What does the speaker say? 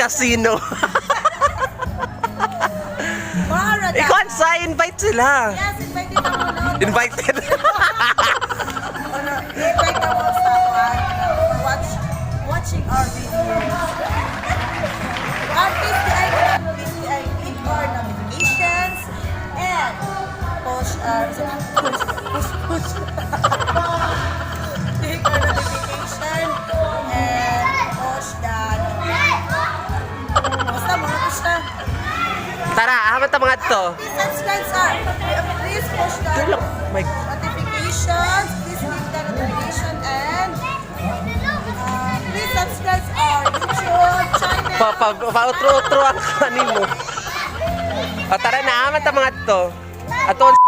Casino. Mara. Ikaw sa invite sila. Yes, invited ako, no? Invited. Ano, invite ako sa watching our videos. Please the icon, please the click our notifications and push, push, push, push. Click our notification and push the, basta mga push na. Tara, ahaman ta mga to. Please subscribe, sir. Please push the Tulog. My notifications. Please click the notification and please subscribe our YouTube channel. Pa pa pa outro outro ang kanimo. O tara na, ahaman ta mga to. Ato.